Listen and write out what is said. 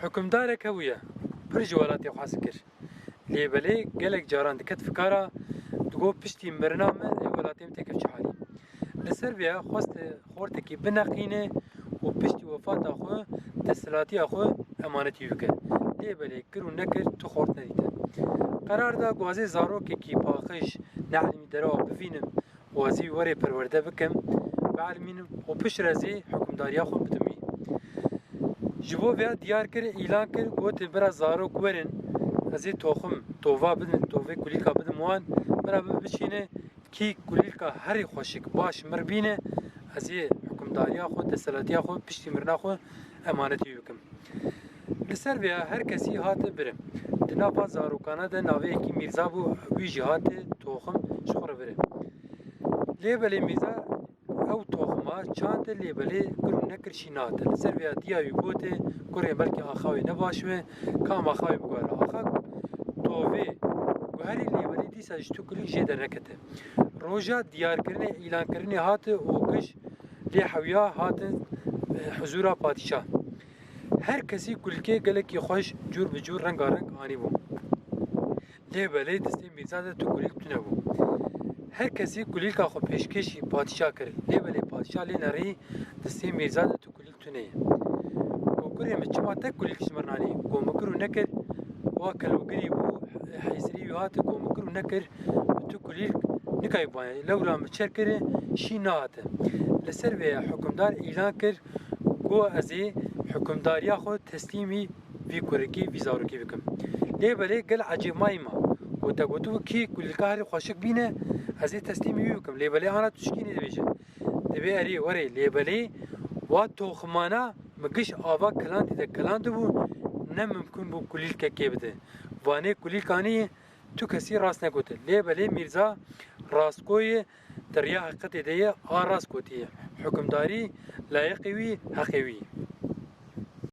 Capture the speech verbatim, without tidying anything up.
Hukimdarek hebûye, pir ji welatê xwe hez kir. Lê belê gelek caran diket fikara, digot piştî mirina min ê welatê min têkeve çi halî. Li ser vê ya xwest xortekî bineqîne û piştî wefata xwe desthilatiya xwe emanetî wî bike. Lê belê kir û nekir tu xort nedîte. Qerar da ku ez ê zarokekî paqij, neelîmî derewa bivînim û ez ê wî werê perwerde bikim, bielimînim û piştre ez ê hukimdariya xwe bidim wî. Ji bo vêya diyar kir, îlan kir, gotin bira zarok werin, ez ê toxim, tova bidin, tovê kulîlka bidim wan, bira bi biçîne, kî kulîlka herî xweşik baş mir bîne, ez ê hukimdariya xwe, desthilatiya xwe, piştî mirina xwe emanetî wî bikim. Li ser vêya her kesî hate birin. Di nava zarokana de navê yekî Mîrza bû, wî jî hate toxim ji xwe re birin. Lê belê Mîrza ew toxima çande, lê belê kir û nekir şî nehate. Li ser vêya diya wî gote, kurê belkî axa wê ne baş be, kam axa wê biguhere. Axa got, tovê guherî, lê belê dîsa ji tu kulîlk jê dernekete. Roja diyarkirinê, îlankirinê hate û giş lê hewiya hatin, e, huzûra padîşah. Her kesî kulîlkê gelekî xweş cûr bi cûr, rengareng anîbû. Lê belê destê Mîrza de tu kulîlk tune bû. Her kesî kulîlka xwe pêşkêşî padîşah kir. Lê belê padîşah lê nerî, destê Mîrza de tu kulîlk tune ye. Got, kurê min, çima tek kulîlk ji min re nanî? Got, min kir û nekir, wa kelogirî bû, hêsirî wî hate, got, min kir û nekir, tu kulîlk nikayî bane. Lewra min çer kir, şî nehate. Li ser vê ya hukimdar îlan kir, got, ez ê hukimdariya xwe teslîmî vî kurekî, vî zarokî bikim. Lê belê gel ecêb mayî ma. Got, te gotibû kî kulîlka herî xweşik bîne, ez ê teslîmî wî bikim. Lê belê ana tişkî nê dibêje. Dibê erê werê, lê belê wa toximana min giş ava kilandî de kilandibû, ne mimkûn bû kulîlkekê bide. Vanê kulîlkanî tu kesî rast negote. Lê belê Mîrza rastgoyê di riya heqîqetê de ye, a rast gotiye. Hukimdarî layiqê wî, heqê wî.